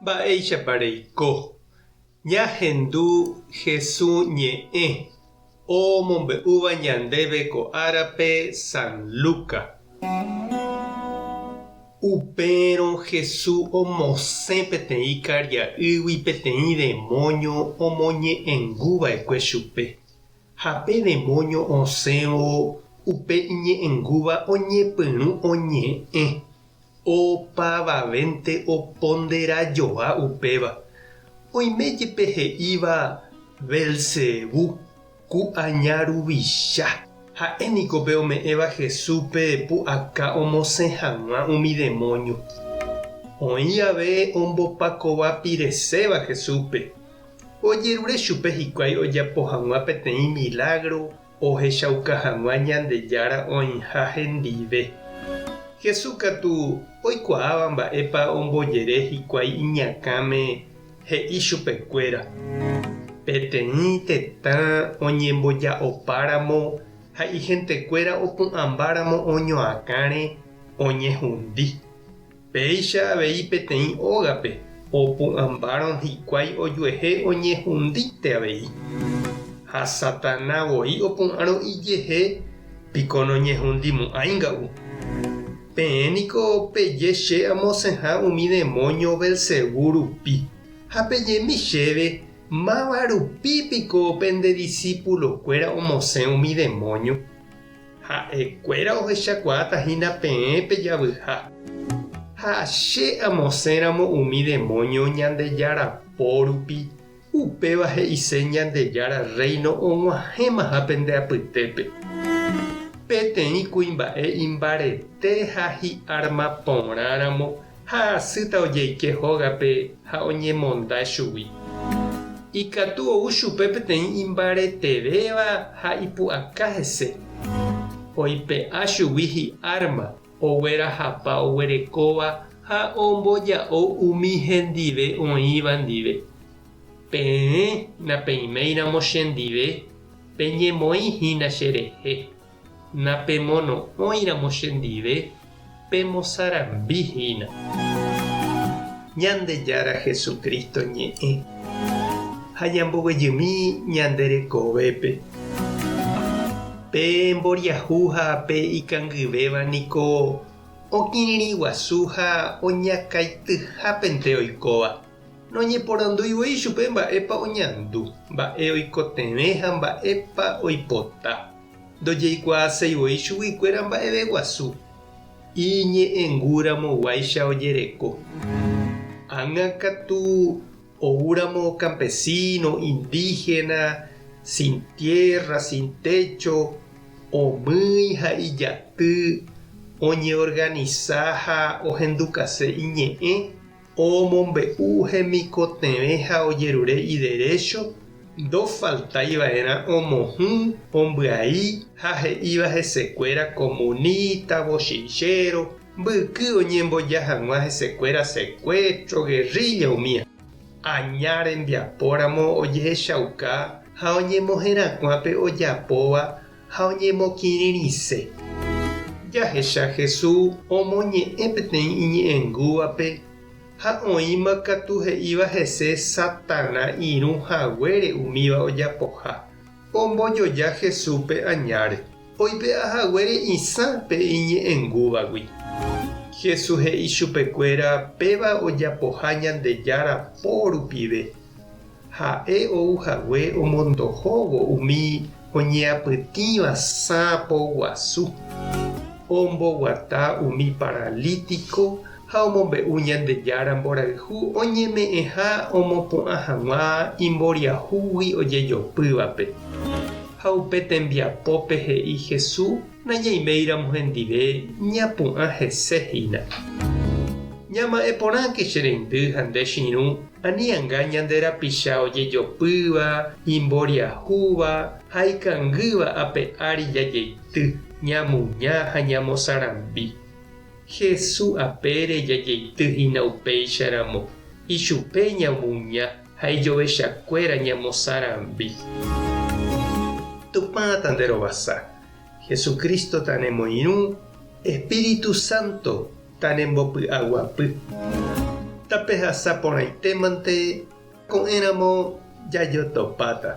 Mba'éichapa reiko? Ñahendu Hesu ñe'ẽ omombe'úva ñandéve ko árape San Luca. Upérõ Hesu omosẽ peteĩ karia'ýgui peteĩ demóño omoñe'ẽnguva'ekue chupe. Ha pe demóño osẽvo upe iñe'ẽngúva oñepyrũ oñe'ẽ. Opavavénte opondera joa upéva. Oime jepe he'íva Belcebú, ku aña ruvicha. Ha'e niko pe ome'ẽva Jesúspe pu'aka omosẽ hag̃ua umi demóño. Oĩ ave ombopakova pireséva Jesúspe. Ojerure chupe hikuái ojapo hag̃ua peteĩ milágro ohechauka hag̃ua Ñandejára oĩha hendive. Jesús katu oikuaáva mba'épa ombojere hikuái iñakãme he'i chupekuéra, Peteĩ tetã oñemboja'opáramo ha ihentekuéra opu'ãmbáramo oñoakãre, oñehundi. Péicha avei peteĩ ógape opu'ãmbárõ hikuái ojuehe oñehundíte avei. Ha Satana voi opu'ãrõ ijehe piko noñehundimo'ãi nga'u. Peẽ niko peje che amosẽha umi demóño Belcebú rupi, ha pejemi chéve máva rupi piko pende disípulokuéra omosẽ umi demóño. Ha'ekuéra ohechakuaáta hína peẽ pejavyha. Ha che amosẽramo umi demóño Ñandejára po rupi, upéva he'ise Ñandejára Rréino og̃uahẽmaha pende apytépe. Peteĩ kuimba'e imbarete ha hi'árma porãramo ha asýta ojeike hógape ha oñemonda chugui. Ikatu ou chupe peteĩ imbaretevéva ha ipu'aka hese. Oipe'a chugui hi'árma, oguerahapa oguerekóva ha omboja'o umi hendive oĩva ndive. Peẽ napeiméiramo chendive, peñemoĩ hína cherehe. Napemono'õiramo chendive, pemosarambi hína. Ñandejára Jesucristo ñe'ẽ ha ñamboguejymi ñande rekovépe. Pe mboriahu ha pe ikangyvéva niko okirirĩ guasu ha oñakaityhápente oikóva. Noñeporandúi voi chupe mba'épa oñandu, mba'e oikotevẽ ha mba'épa oipota. Ndojeikuaaséi voi chuguikuéra mba'eve guasu, iñe'ẽngúramo guáicha ojereko. Ág̃a katu oúramo campesino, indígena, sin tierra, sin techo, omýi ha ijaty, oñeorganisa ha ohendukase iñe'ẽ, Omombe'u hemikotevẽ ha ojerure iderécho, ndofaltái va'erã omohũ, ombyai ha he'íva hesekuéra komuníta, bochinchero, mbyky oñemboja hag̃ua hesekuéra secuestro, guerrilla umía. Aña rembiapóramo ojehechauka ha oñemoherakuã pe ojapóva ha oñemokirirĩse. Jahecha Jesús omoñe'ẽ peteĩ iñe'ẽngúvape ha oĩma katu he'íva hese Satana irũ haguére umíva ojapoha. Ombojoja Jesúspe añáre, oipe'a haguére isã pe iñe'ẽngúvagui. Jesús he'i chupekuéra péva ojapoha Ñandejára po rupive. Ha'e ou hague omondohóvo umi oñeapytĩva sã poguasu, omboguata umi paralítiko ha omombe'u Ñandejára mborayhu oñeme'ẽha omopu'ã hag̃ua imboriahúgui ojejopývape. Ha upe tembiapópe he'i Hesu nañaiméiramo hendive ñapu'ã hese hína. Ñama'ẽ porãke che reindy ha nde che irũ Ani anga ñande rapicha ojejopýva, imboriahúva ha ikangýva ape ári jajeity, ñamuña ha ñamosarambi. Hesu apére jajeity hína upéicharamo, ichupe ñamuña ha ijovechakuéra ñamosarambi. Tupã tanderovasa, Jesucristo tanemoirũ, Espíritu Santo tanembopy'aguapy. Tapehasa porãitémante ko'ẽramo jajotopáta.